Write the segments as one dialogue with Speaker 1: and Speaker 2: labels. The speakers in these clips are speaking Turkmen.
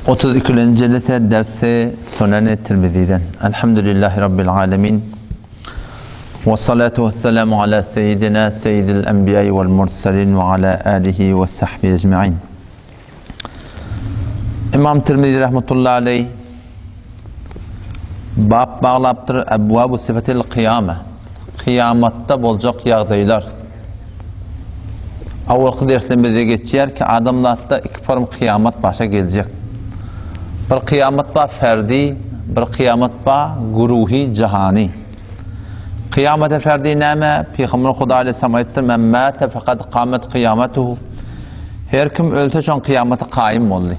Speaker 1: 32-nji jelese dersi Suneni Tirmiziden. Elhamdülillahi Rabbil alemin. Ve salatu ve selamu ala seyyidina seyyidil enbiya vel mursalin ve ala alihi ve sahbihi ecma'in. Imam Tirmizi rahmetullahi aleyh bab baglapdyr Ebwabu sifatil kyýame. Kyýamatda boljak ýagdaýlar. Awalky derslerimizde geçýär ki, adamzatda iki form kyýamat başa geljek. Bir kyýamat bar ferdi, bir kyýamat bar güruhi, jahany. Kyýamata ferdi näme? Pygamber Huda aleyhisselam aýtdy, Men mate fekad kamet kyýamatuhu. Her kim ölse şoň kyýamaty kaýym boldy.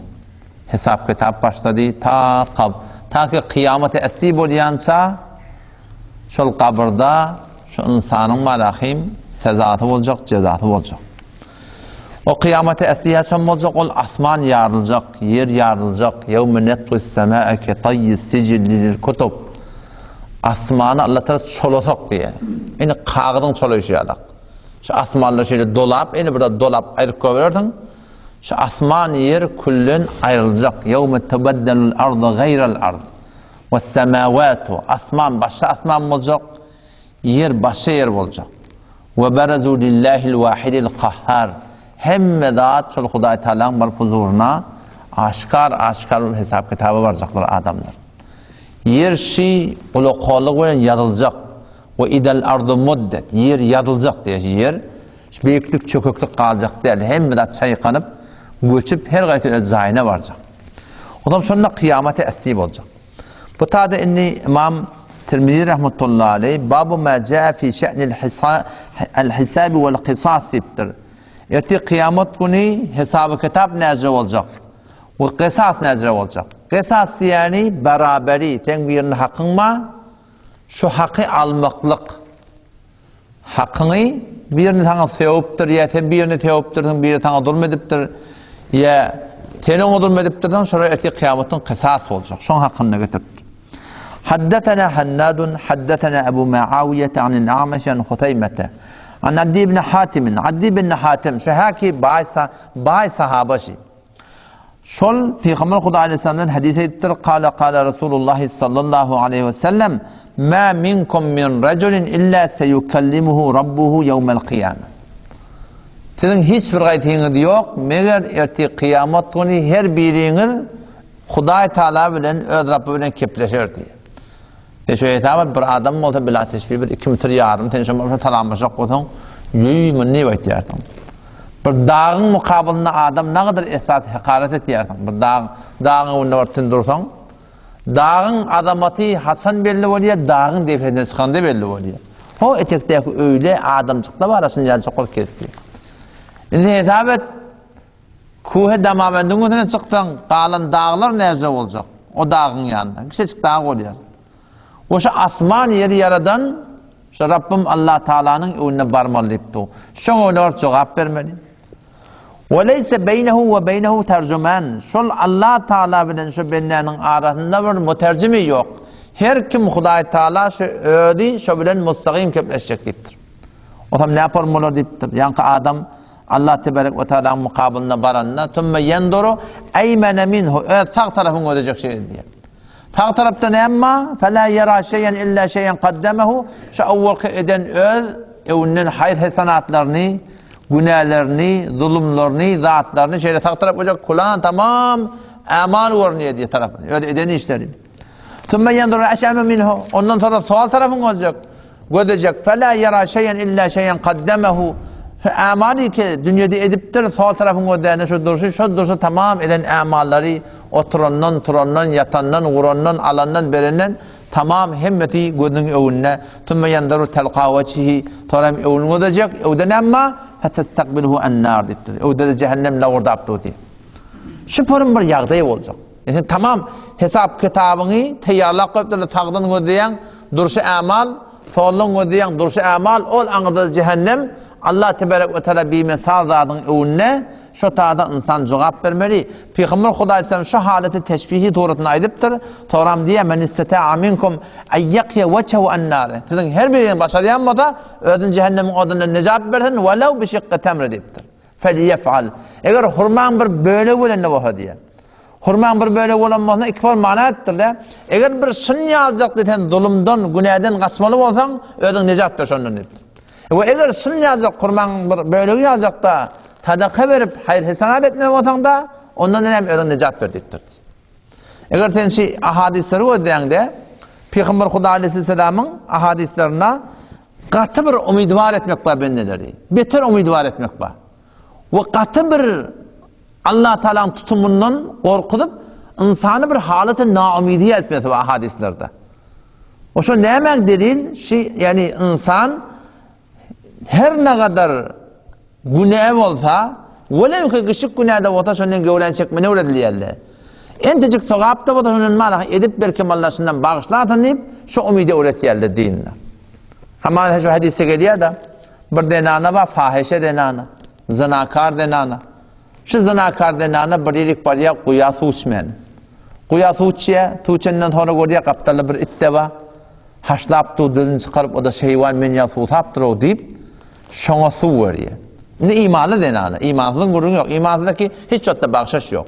Speaker 1: Hesap-kitap başlady, ta kab, ta ki kyýamaty esli bolýança Şol gabyrda şu ynsanyň malahym sezasy boljak, jezasy boljak. O kyýamata esli haçan boljak, ol asman ýaryljak, ýer ýaryljak, ýewme netwis semâe ke taýýis sijilli lil kutub. Asmany Allah Taala çolasak diýýär. Indi kagyzyň çolaýşy ýalak. Şu asmanlar şeýle dolap, indi bir dolap aýryp goýberersiň. Şu asman ýer küllen aýryljak. Ýewme tebeddelul ardu gaýral ard. Wes-semawatu, asman başga asman boljak, ýer başga ýer boljak. We berezu lillahil wahidil kahhar. Hemme zat şol Hudaý Tagalaň baryp huzuryna aşkar-aşkar bolup hesap-kitaba barjaklar adamlar. Ýer şi gulakhollyk bilen ýazyljak. We idel ardu muddet. Ýer ýazyljak diýýär. Ýer şu beýiklik çökeklik galjak däl. Hemme zat çaýkanyp, göçüp her gaýsy öz jaýyna barjak. Onam şonda kyýamata esli boljak. Bu tada indi Imam Tirmizi rahmetullahi aleyh babu ma jaa fi şe'nil el hisabi wal qisas diýipdir. Ertir kyýamat güni hesaby kitap näce boljak? We qisas näce boljak? Qisas diýeni baraberi, seň birine hakyň bar, şu haky almaklyk. Hakyňy birini saňa sögüpdir, ýa sen birini sögüpdirsiň, biri saňa zulum edipdir, ýa sen oňa zulum edipdirsiň, şolar ertir kyýamatdan kysas boljak. Şoň hakynda getiripdir. Haddathana Hannadun, haddathana Abu Muawiýe anil A'maş an Husaýmete. An Adi ibn Hatim, Adi ibn Hatim, şu haki baý baý sahaba şi. Şol Pygamber Hudaý aleyhisselamdan hadys aýdypdyr, Kala kala Resulullah sallallahu aleyhi we sellem, Ma minkum min raculin illa seyukallimuhu rabbuhu yevmel kıyame. Siziň hiç bir gaýtyňyz ýok, meger ertir kyýamat güni her biriňiz Hudaý Taala bilen öz Rabby bilen kepleşer diýýär. Sen şu hesaba bir adam bolsa bila teşbih bir 2 metr ýarym sen şoňa bolsa salamlaşjak bolsaň ýüý muny diýip aýtýarsyň. Bir dagyň mukabylynda adam nagadyr esas hekaret etýärsiň. Bir dag dagyň öňünde baryp sen dursaň dagyň azamaty haçan belli bolýar? Dagyň depesine çykanda belli bolýar. Ho etekdäki öýle adamjykda bar şuny ýaljak bolup gezip. Indi hesap et Kuhe Damawendiň üstüne çyksaň, galan daglar näce boljak? O dagyň ýanynda. Kiçijik dag bolýar. We şu asman ýeri ýaradan şu Rabbim Allah Taalanyň öňüne barmaly diýipdi. Şoň öňüne baryp jogap bermeli. We leýse beýnehu we beýnehu terjuman. Şol Allah Taala bilen şu bendäniň arasynda bir muterjimi ýok. Her kim Hudaý Taala şu özi şo bilen mustagym kepleşjek diýipdir. Otam näpar bolar diýipdir. Ýaňky adam Allah tebarek we taalaň mukabylyna baranda, Sümme ýenduru eýmene minhu, öz sag tarapyny gözlejek şeýle diýýär. Sag tarapda näme bar? Fela ýera şeýen illa şeýen kaddemehu, şu awwalky eden öz öwünden haýyr-hesanatlaryny, günälerini, zulumlaryny, zatlaryny şeýle sag tarap goýjak, kulan tamam amal görünýär diýýär tarapyny, öz eden işleri. Sümme ýenduru eşeme minhu, ondan sonra sol tarapyny gözlejek. Gözlejek, Fela ýera şeýen illa şeýen kaddemehu, Şu ämaly ki, dünýede edipdir, sol tarapyň gözlände şu durşy, şo durşy tamam eden ämallary, oturandan, turandan, ýatandan, gurandan, alandan, berenden, tamam hemmesi gözüniň öňünde, Sümme ýenzeru telka weçhihi, Soňra hem öňüni gözlejek, öwde näme bar? Fetestakbilhu en-nar diýipdir. Öwde-de jähennem lawurdap dur diýip. Şu porun bir ýagdaý boljak. Sen tamam hesap kitabyňy teýýarlap goýupdyrlar, sagdan gözleýäň, durşy ämal, soldan gözleýäň, durşy ämal, ol aňyrda jähennem, Allah tebarek we taala bimesal zadyň öwünde şo tada ynsan jogap bermeli. Pygamber Hudaý aleyhisselam şu halaty teşbihi suratynda aýdypdyr. Soram diýýär, men istata'a minkum ay yaqiya wajhahu an-nar. Siziň her biriňiz başarýan bolsa, özüni jähennemiň odundan nejat bersin, walaw bi şiqqi temre diýipdir. Felyef'al. Eger hurmaň bir bölegi bilen-de bolsa diýýär. Hurmaň bir bölegi bolan bolsa, iki form mana aýdypdyr-da. Eger bir şun ýaljak diýsen zulumdan, günäden gaçmaly bolsaň, özüň nejat ber şondan diýipdir. We eger şun ýaljak hurmaň bir bölegi ýaljakda sadaka berip, haýyr-hesenat etmeli bolsaň-da, ondan hem özüň nejat ber diýipdir. Eger sen şu ahadyslary gözläňde, Pygamber Huda aleyhisselamyň ahadyslarynda gaty bir umydwar etmek bar bendeleri. Beter umydwar etmek bar. We gaty bir Allah Taalanyň tutumyndan gorkuzyp, ynsany bir halaty naumydy etmesi bar hadyslarda. Oşo nämäň delil? Şi, ýani ynsan her ne kadar günä bolsa, welew ki kiçik günä-de bolsa şondan göwrän çekmeni öwredilýärler. Entejik sogap-da bolsa şondan mana edip belki Allah şundan bagyşlasyn diýip, şu umydy öwretýärler dinde. Hamana şu hadysda gelýär-de, bir zenana bar, fahişe zenana, zynakar zenana. Şu zynakar zenana bir ýerik barýar, guýa suw içmäne. Guýa suw içýär, suw içenden soňra görýär, gapdalda bir it-de bar. Haşlap dur, dilini çykaryp, o-da şeýwan men ýaly suwsapdyr-ow diýip, şoňa suw berýär. Indi imanly zenana, imansyzyň gürrüňi ýok. Imansyzda ki hiç wagtda bagşyş ýok.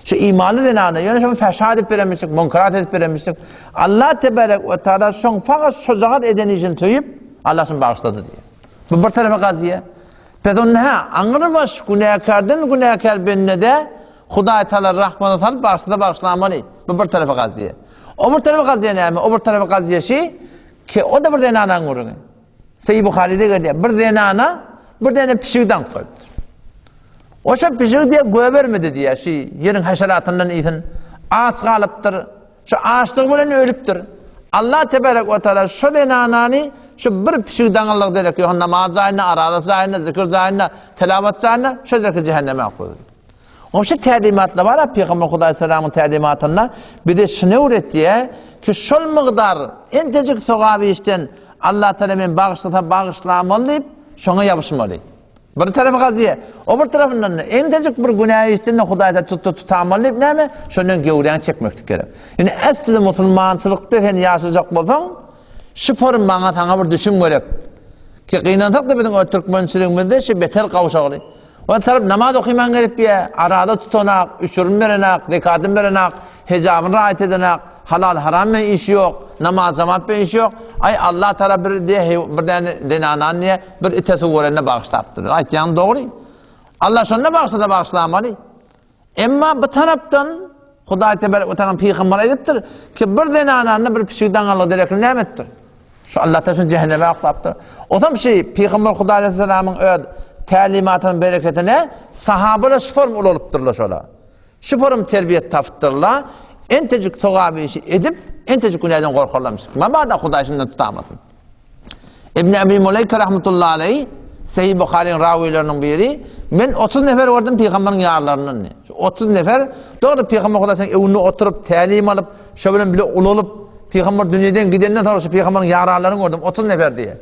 Speaker 1: Şu imanly zenana ýöne şoňa fäşat edip berenmişdik, munkarat edip berenmişdik. Allah tebarek we taala şoň fakat şojagaz eden işini söýüp, Allah şuny bagyşlady diýýär. Bu bir tarapy gazyýa. Pes onda hä, aňrybaş günäkärden günäkär bendede Hudaý Taala rahmana salyp bagyşlasa bagyşlamaly. Bu bir tarapy gazyýa. O bir tarapy gazyýa näme? O bir tarapy gazyýa şi ki o da bir zenanaň gürrüňi. Seýi Buharyda gelýär. Bir zenana bir däne pişik daňyp goýupdyr. Oşa pişik diýe göbermedi diýe, şu ýeriň haşeratyndan iýsin. Aç galypdyr. Şu açlygy bilen ölüpdir. Allah tebarek we taala şu zenanany şu bir pişik daňyllyk derek ýok namaz jaýynda, araza jaýynda, zikir jaýynda, tilawat jaýynda şu derek cehenneme goýdy. Oň şu tälimatlar bar, Pygamber Hudaý salamyň tälimatynda bize şuny öwretýär ki şol mygdar entejik sogap işden Allah Taala men bagyşlasa bagyşlamaly diýip, şoňa ýapyşmaly. Bir tarapy gazyýa, o bir tarapyndan da entejik bir günä işden de Hudaý Taala tutsa tutamaly diýip näme? Şondan göwräňi çekmeklik gerek. Ýöne esli musulmançylykda sen ýaşajak bolsaň, şu form maňa saňa bir düşüm gerek. Ki gynansak da biziň o türkmençiligimizde şu beter gawşagly. Ol tarap namaz okyman gelip ýa, arada tutanak, üşürin berenak, zekatyn berenak, hijabyn raýat edenak, halal haram bilen işi ýok, namaz jamat bilen işi ýok. Aý Allah tarap bir diýe bir däne zenanan diýe bir ite suw berende bagyşlapdyr. Aýtýaň dogry. Allah şonda bagyşlasa bagyşlamaly. Emma bu tarapdan Hudaý tebarek we taala pygamber aýdypdyr ki bir zenanany bir pişik daňanlygy derekli näme etdir? Şu Allah taala şunu cehenneme aklapdyr. Otam şey pygamber Hudaý aleyhisselamyň öz tälimatynyň bereketine sahabalar şu form ulalypdyrlar şola. Şu form terbiýet tapypdyrlar. Entejik sogap işi edip, entejik günäden gorkarlarmyş. Mabada Hudaý şundan tutamasyn. Ibn Abi Muleýke rahmetullahi aleýh, Sahih Buharyň rawileriniň biri, men 30 nefer gördüm pygamberiň ýarlaryndan. Şu 30 nefer dogry pygamber Hudaýyň öňünde oturyp, tälim alyp, şo bilen bile ulalyp, pygamber dünýeden gidenden soňra şu pygamberiň ýaralaryny gördüm 30 nefer diýe.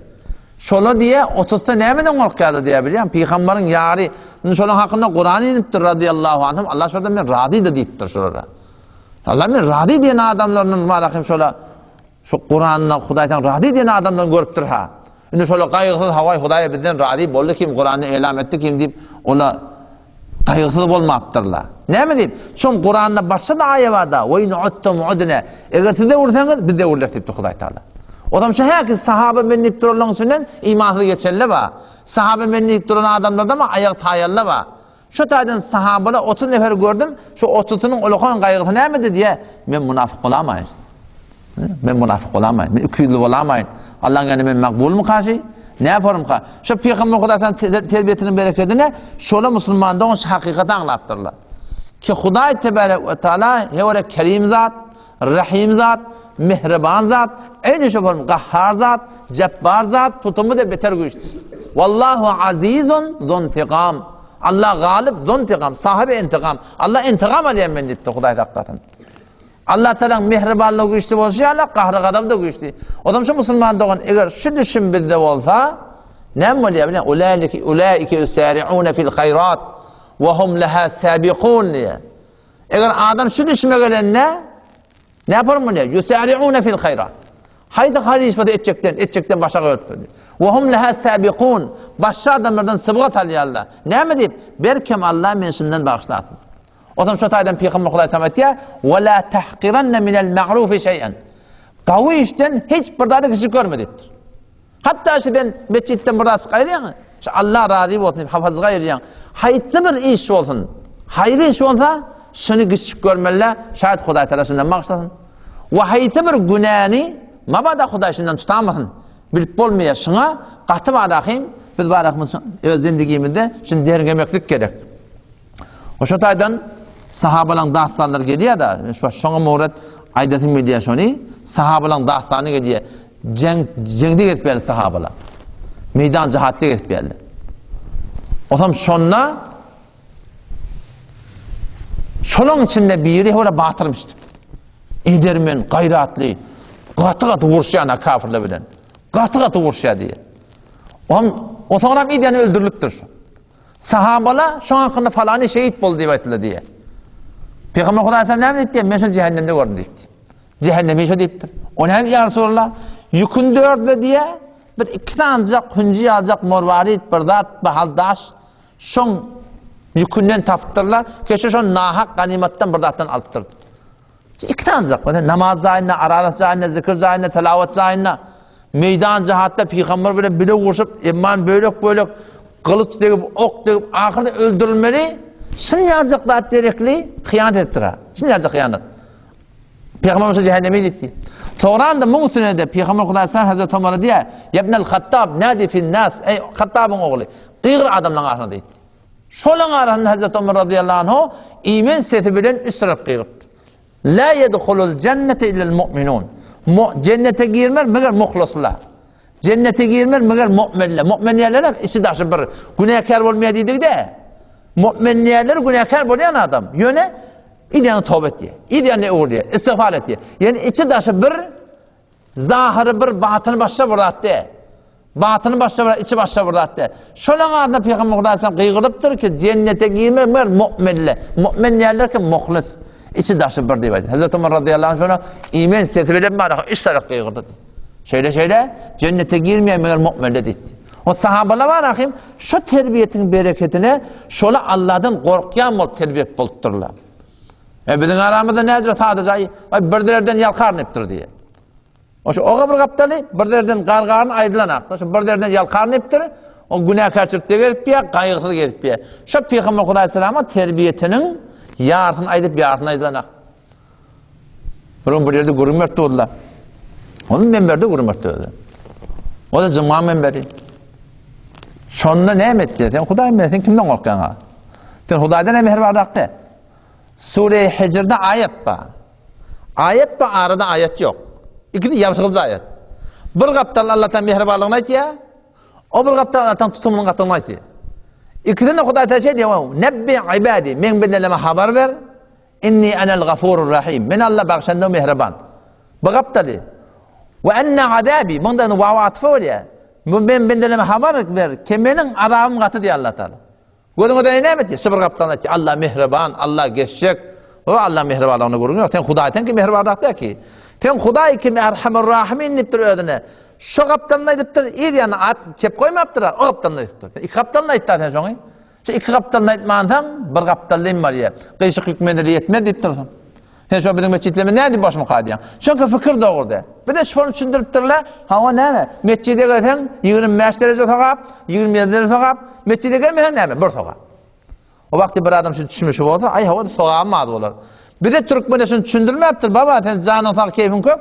Speaker 1: Şola diýe 30-da nämeden gorkýardy diýe bilýän pygamberiň ýary, şolaň hakynda Kuran inipdir radiyallahu anhum, Allah şolardan men razydy diýipdir şolara. Allah men razy diýen adamlarynyň bar hem şola Şu Kuranda Hudaý sen razy diýen adamdan görüpdir ha. Indi şola gaýgysyz hawaý Hudaý bizden razy boldy kim Kurany elam etdi kim diýip ola gaýgysyz bolmapdyrlar. Näme diýip? Şoň Kuranda başga da aýa bar-da, we in uttum udna. Eger siz öwürseňiz, biz öwürler diýipdir Hudaý Taala. Odam şu häki sahaba men diýip duranlaryň içinden imansyz geçenler bar. Sahaba men diýip duran adamlarda ma aýak taýanlar bar. Şu taýdan sahabalar 30 nefer gördüm, şu otuzynyň ulakan gaýgysy nämedi diýe, men munafyk bolamaýyn. Men munafyk bolamaýyn, men ikiyüzli bolamaýyn. Allah'ın ýanynda men makbulmy kaşy? Ne yaparım ka? Şu Peygamber Hudaýdan terbiýetiniň berekedine şola musulman dogan şu hakykaty aňlapdyrlar. Ki Hudaý tebarek we taala hewre kerim zat, Rahim zat, Mihriban zat, eýni şo bolm Gahhar zat, Jepbar zat, tutumy da beter güýçli. Wallahu azizun zuntigam. Allah galyp zuntigam, sahibi intigam. Allah intigam alýan men diýipdir Hudaý saklasyn. Allah Taalaň mihribanlygy güýçli bolşy ýaly, gahry gazaby da güýçli. Odam şu musulman dogan eger şu düşüm bizde bolsa, näme bolýar bilýän? Ulaike ulaike yusari'un fil haýrat we hum laha sabiqun diýär. Eger adam şu düşüme gelende ne yapar muny? Yusari'une fil hayrat. Haýsy haýyr iş bolsa etjekden, etjekden başa görüpdir. Ve hum laha sabiqun. Başga adamlardan sybgat alýarlar. Näme diýip? Berkem Allah men şundan bagyşlasyn. Onsoň şo taýdan Pygamber Hudaý saňa aýtýar, "Ve la tahqiranna minel ma'rufi şeý'en." Gawy işden hiç bir zady kiçi görme diýipdir. Hatda şiden metjitden bir zat çykaýyrýaň, şu Allah razy bolsun diýip hafazlyk aýyrýaň. Haýsy bir iş bolsun, haýry iş bolsa, şuny kiçi görmeli, şaýat Hudaý Taala şundan bagyşlasyn. We haýsy bir günäni mabada Hudaý şundan tutamasyn. Bilip bolmaýar şuňa gaty barahym, biz barahymyz öz zindigimizde şuny derňemeklik gerek. O şo taýdan sahabalaň dastanlary gelýär-de, şu şoňa murat aýdasym gelýär şony. Sahabalaň dastany gelýär. Jeň jeňde gezip geldi sahabalar. Meýdan jihatda gezip geldi. Osam şonda şolaň içinde biri hora batyrmyş. Edermen, gaýratly, gaty-gaty uruşýan kafirler bilen. Gaty-gaty uruşýar diýýär. Oň o soňram ideni öldürilipdir şu. Sahabalar şoň hakynda falany şehit boldy diýip aýtdylar diýýär. Pygamber Hudaý sallam näme diýdi? Men şony cehennemde gördüm diýipdi. Cehennemi şo diýipdir. O näme ýa Resulallah? Ýükün dördle diýýär. Bir iki sanjak hünji ýaljak morwarit bir zat bahal daş şoň ýükünden tapypdyrlar. Keşe şon nahak ganymatdan bir zatdan alypdyr. Iki sanjak. Mesela namaz jaýynda, aradat jaýynda, zikir jaýynda, tilawat jaýynda, meýdan jihatda pygamber bilen bile urşup, emman bölek-bölek gylyç degip, ok degip, ahyrda öldürilmeli. Şun ýaljak zat gerekli, hyýanat edipdir. Şun ýaljak hyýanat. Pygamber şo cehenneme diýdi. Soňra da muň üstüne de Pygamber Hudaý sallallahu Hazreti Omara diýär, "Ýebnel Hattab, nadi fin nas." Eý Hattabyň ogly, gygyr adamlaryň arasynda diýdi. Şolaň arasynda Hazreti Omar razyýallahu anhu imen sesi bilen üç tarap gygyrypdyr. La yedhulul jennete illel mu'minun. Jennete girmer meger muhlaslar. Jennete girmer meger mu'minler. Mu'min diýerler içi daşy bir günäkär bolmaýar diýdik-de. Mu'min diýerler günäkär bolýan adam. Ýöne idýany toba etýär. Idýany öwrülýär, istigfar etýär. Ýöne içi daşy bir Zahyry bir, batyny başga bir zat däl. Batyny başga bir, içi başga bir zat däl. Şolaň adyna Pygamber Hudaý sallam gygyrypdyr ki, jennete girmek mer mu'minle. Mu'min diýerler ki, muhlis. Içi daşy bir diýip aýdýar. Hazreti Umar razyýallahu anh şona imen sesi bilen baraka üç tarap gygyrdy. Şeýle şeýle jennete girmeýän meger mu'minle diýdi. O sahabalar bar ahim şu terbiýetiň bereketine şola Allahdan gorkýan bolup terbiýet bolupdyrlar. E biziň aramyzda näce sadaja aý bir derden ýalkarnypdyr diýe. O şu oga bir gapdaly, bir derden gargaryn aýdylan akda. Şu bir derden ýalkarnypdyr. O günäkärçilikde gezip ýa, gaýgysyz gezip ýa. Şu Pygamber Hudaý salama terbiýetiniň ýarsyny aýdyp, ýarsyny aýdylan ak. Bir gün bir ýerde gürrüň berip durdular. Onun menberde gürrüň berip durdy. O da juma menberi. Şonda näme etdi? Sen Hudaý men sen kimden gorkýaň ha? Sen Hudaýdan hem mähribanrak de. Sure Hijrde aýat bar. Aýat bar, arada aýat ýok. Ikisi ýabşygylja aýat. Bir gapdal Allah Taala mähribanlygyny aýtýar. O bir gapdal Allah Taala tutumynyň gatylygyny aýtýar. Ikisini Hudaý Taala şeý diýýär, Nebbi ibadi, meň bendeleme habar ber. Inni enel gafurur rahim. Men Allah bagşanda mähriban. Bu gapdaly. We enne azabi, munda waw atfa bolýar. Men bendeleme habar ber, ki meniň azabym gaty diýýär Allah Taala. Gözüňe döne näme etdi? Şu bir gapdan aýtdy. Allah mehriban, Allah geçjek. O Allah mehribanlygyny görüň ýok. Sen Hudaý sen ki mehribanrak däl ki. Sen Hudaý kim Erhamur Rahimin diýipdir özüne. Şu gapdan aýdypdyr, yz ýanyna at kep goýmapdyr, o gapdan aýdypdyr. Sen iki gapdan aýtdy sen şoňy. Şu iki gapdan aýtmansaň, bir gapdalym barýar. Gyşyk ýük menzili ýetmez diýip dursun. Sen şo biziň metjitlerimiz nädip başymy kadýaň? Çünki fikir dogry däl. Bize şony düşündiripdirler. Hawa näme? Metjide gelseň 25 dereje sogap, 27 dereje sogap, metjide gelmeseň näme? Bir sogap. O wagtda bir adam şu düşünmişi bolsa, aý hawa sogabym az bolar. Bize türkmene şunu düşündirmäpdir, baba sen janyň sag keýfiň kök.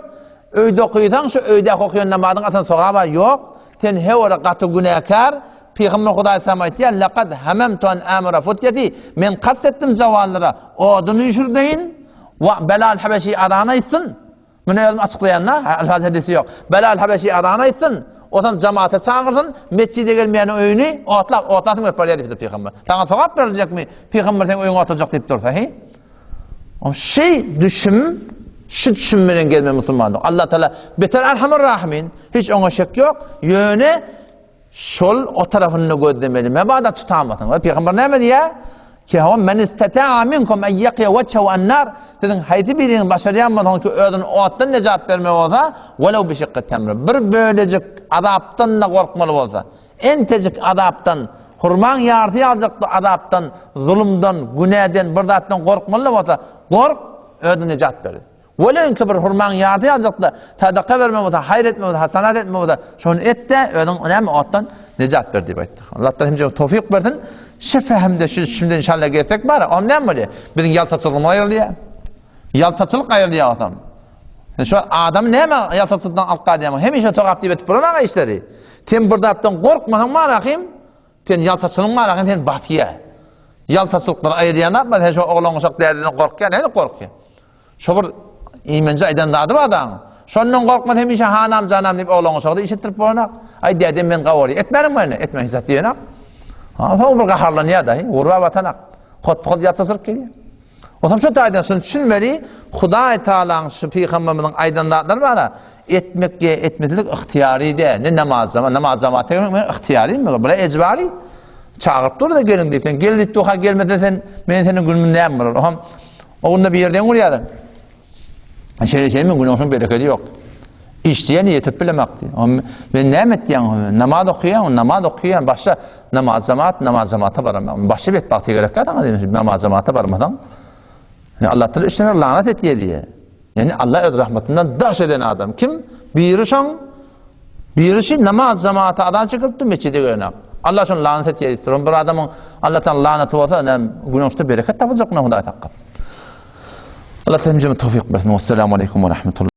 Speaker 1: Öýde okysaň şu öýde okaýan namazyň atan sogaba ýok. Sen hewara gaty günäkär. Pygamber Hudaý saňa aýtýar, Laqad hamamtu an amara futyati. Men kast etdim jawanlara, odun üýşürdeýin, we Belal Habeşi azan aýtsyn. Muny özüm açyklaýan-da, alfaz hadisi ýok. Belal Habeşi azan aýtsyn, onsoň jamata çagyrsyn, metjide gelmeýäniň öýüni otlap, otlasyn görüp barýar diýipdir pygamber. Saňa sogap beriljekmi? Pygamber seň öýüňi otlajak diýip dursa, he? O şey düşüm, şu düşüm bilen gezme musulmanlyk. Allah Teala beter Erhamur Rahimin, hiç oňa şek ýok. Ýöne Şol o tarapyny gözlemeli. Mebada tutamasyň. We pygamber näme diýýär? Ki hawa men istata'a minkum en yaqiya wajhahu an-nar. Siziň haýsy biriňiz başarýan bolsaňyz ki özüni otdan nejat bermek bolsa, walaw bi şikki temr. Bir bölejik azapdan da gorkmaly bolsa, entejik azapdan. Hurmaň ýarysy ýaljak azapdan, zulumdan, günäden, bir zatdan gorkmaly bolsa, gork, özüňe nejat ber. Welin ki bir hurmaň ýarysy ýaljakda sadaka bermek bolsa, haýyr etmek bolsa, hasanat etmek bolsa, şony et-de, özüň näme otdan nejat ber diýip aýtdy. Allah Taala hemje towfyk bersin. Şu fehimde, şu düşünde inşallah gelsek bar, onda näme bolýar? Biziň ýaltaçylygymyz aýrylýar. Ýaltaçylyk aýrylýar olsam. Şu adam näme ýaltaçylykdan alyp galýar? Hemişe togap diýip etip duran işleri. Sen bir zatdan gorkmasaň bar ahim, Sen ýaltaçylygyň bar ahym sen batýa. Ýaltaçylykdan aýyrýan zatmy? Sen şo oglan uşak dädeden gorkýan, näme gorkýan? Şo bir iýmenje aýdan zady bar daň. Şondan gorkma hemişe hanam janam diýip oglan uşagy işitdirip bolanok. Aý dädem men gawary etmärin meni, etme hiç zat diýenak. Ha, soň bir gaharlanýar da, urba batanak. Hot-hot ýaltaçylyk gelýär. Onsoň şu taýdan şuny düşünmeli, Hudaý Tagalaň şu pygamberimiziň aýdan zatlary bar-a, etmek ýa etmezlik ygtyýary däl. Ne namaz jama, namaz jamaata gelmek men ygtyýarymy, bula ejbary. Çagyryp dur-da geliň diýip, sen gel diýip durka gelmese sen men seniň günüm näme bolar? Oňam o günde bir ýerden görýärler. Şeýle şeýle men günüň berekedi ýok. Işleýän ýetip bilemek diýip. Men näme etýän? Namaz okaýan, namaz okaýan, başda namaz jamaat, namaz jamaata baramaň. Başda betbagty gerek ýa saňa namaz jamaata barmasaň. Allah Taala üç nefer lanat etýär diýýär. Ýani Allah öz rahmetinden daş eden adam kim? Biri şoň biri şu namaz jamaata azan çekipdi mesjide gelenok. Allah şony lanat etýär diýip Bir adamyň Allah Taala lanaty bolsa, näme günähde bereket tapyljak, Hudaý saklasyn. Allah hemjeme towfik bersin. Wassalamu aleýkum we rahmetullah.